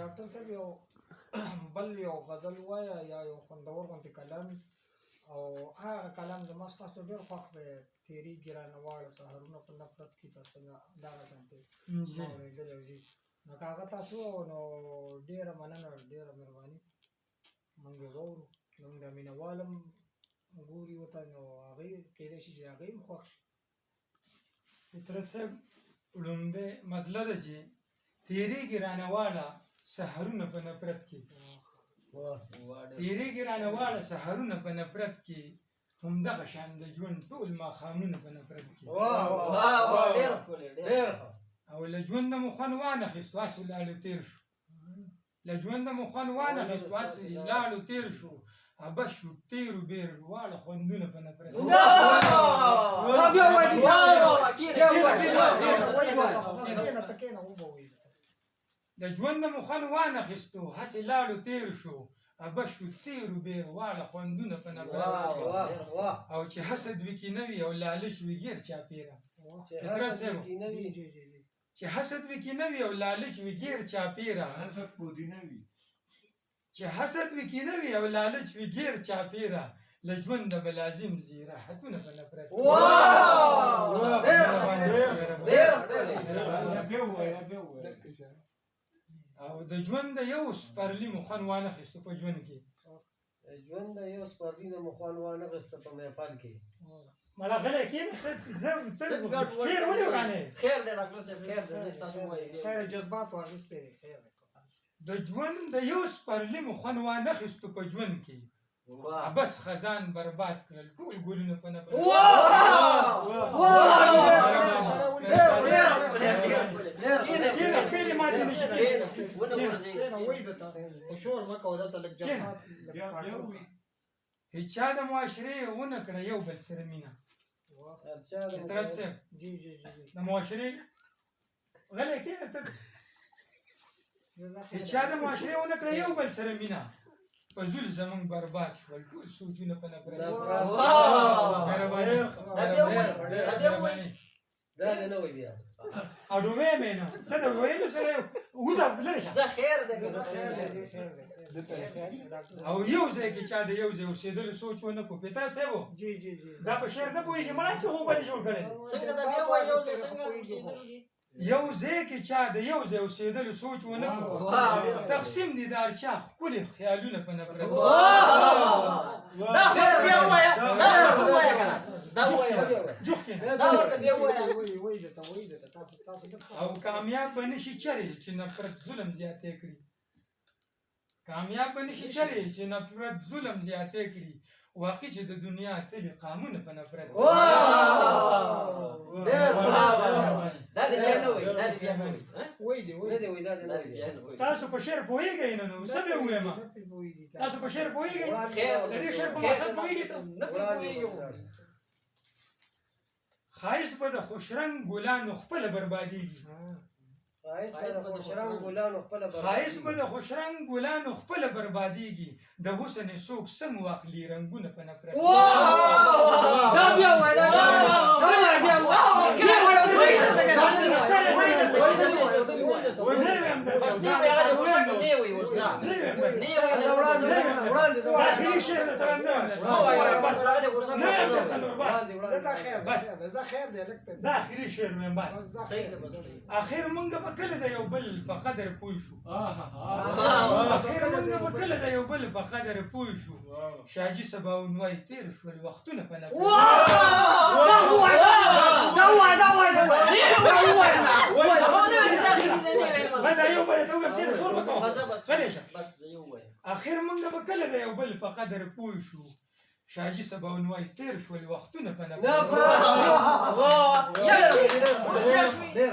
ډاکټر صاحب، یو بل یو غزل وایه یا یو خوندور غوندې کلام، او هغه کلام زما ستاسو ډېر خوښ دی، تېرېږي رانه واړه سحرونه په نفرت کې، که څنګه دغه شانتې ما اورېدلی و جي. نو که هغه تاسو نو ډېره مننه، ډېره مهرباني. موږ یې واورو، زموږ د مینه وال هم ګوري ورته، نو هغوی کېدای شي چې هغوی هم خوښ شي. فطرت صاحب، ړومبی مطلب ده چې تېرېږي رانه واړه سحرونه په نفرت کې، تېرېږي رانه واړه سحرونه په نفرت کې، همدغه شان د ژوند ټول ماښامونه په نفرت کې. ډېر ښکلی، ډېر. او له ژونده مو خوند وانه خیست، هسې لاړو تېر شو. له ژونده مو خوند وانه خیست، هسې لاړو تېر شو، عبث شو تېرو بېر واړه خوندونه په نفرت. کښېنه ته، کښېنه، وبه وایي. د ژوند مو خوند وانه خیستو، هسې لاړو تېر شو، عبث شو تېرو بېر واړه خوندونه په نفرت. او چې حسد وي کینه وي او لالچ وي ګیر چاپېره، فطرت صاحب، جی جی جی جی. چې حسد وي کینه وي او لالچ وي ګیر چاپېره، حسد پودینه وي. چې حسد وي کینه وي او لالچ وي ګیر چاپېره، له ژونده به لازم ځي راحتونه په نفرت. او د ژوند یو سپرلی مو خوند وانه خیستو په ژوند کې. ژوند یو سپرلی نه مو خوند وانه خیسته په محفل کې. مړه غلی کښېنه، زه شعر ولې ورانې؟ خیر دی ډاکټر صاحب، خیر دی، تاسو ووایئ. خیر، جذبات واخیستې دی، خیر دی. د ژوند د یو سپرلی مو خوند وانه خیستو په ژوند کې، عبث خزان برباد کړل ټول ګلونه په نفرت. کښېنه، خپې دې ماتې نه شي، کښېنه. کښېنه، وایي درته، خو شور مه کوه دلته، لږ جذبات لږ کنټرول کړه. هیچا د معاشرې ونه کړه یو بل سره مینه. فطرت صاحب، جی جی جی جی. د معاشرې، غلی کښېنه ته. هیچا د معاشرې ونه کړه یو بل سره مینه، فضول زمونږ برباد شول ټول سوچونه په نفرت. مهرباني. مهرباني. دا دې نه وایي بیا. اډومې مې نه ته د ویلو سره وځه، لرې شه. زه خیر دی. خیر دی، خیر دی. او یو ځای کې چا د یو ځای اوسېدلو سوچ ونه کړو، فطرت صاحب. جی جی جی. دا په شعر نه پوهېږي، مړه څه خو بلې جوړ کړی دی. څنګه دا بیا وایي؟ یو ځای څنګه اوسېدلو؟ یو ځای کې چا د یو ځای اوسېدلو سوچ ونه کړو، تقسیم دي د هر چا ښکلي خیالونه په نفرت. دا خو بیا ووایه، دا ورته ووایه که نه، دا ووایه. جوخ کښېنه. دا ورته بیا ووایه. وایي، وایي درته، وایي درته، تاسو تاسو لږ. او کامیاب به نشي چرې چې نفرت ظلم زیاتی کړي، کامیاب به نشي چرې چې نفرت ظلم زیاتی کړي، واقعي چې د دنیا تلي قامونه په نفرت. دا دې بیا نه وایي، دا دې بیا نه وایي. وایي دی، نه وایي. دی وایي، دا دې نه دا دې وایي. بیا نه وایي. تاسو په شعر پوهېږئ نه؟ نو څه به ووایم؟ تاسو په شعر پوهېږئ؟ د دې شعر په مقصد پوهېږئ؟ نه پوهېږم. ښایست به د خوشرنګ ګلانو خپله بربادېږي. ښایست به د خوشرنګ ګلانو خپله. ښایست به د خوشرنګ ګلانو خپله بربادېږي، د حسن یې څوک څنګه واخلي رنګونه په نفرت. دا بیا وایي، دا بیا وایي، نه وایم درته. داخلي شعر درته وایم، نه وایم بس، نه وایم درته نور، بس. بس زه خیر دی، لږ ته. دا اخري شعر وایم، بس. اخر مونږ به کله د یو بل په قدر پوه شو؟ اخر مونږ به کله د یو بل په قدر پوه شو؟ شاجي سباوون وایي تېر شول وختونه په نفرت. دا یو بل ته ووایم، تېر شول مه کوه، غلی شه. اخر مونږ به کله د یو بل په قدر پوه شو؟ شاجي سباوون وایي تېر شول وختونه په نفرت. ډېر.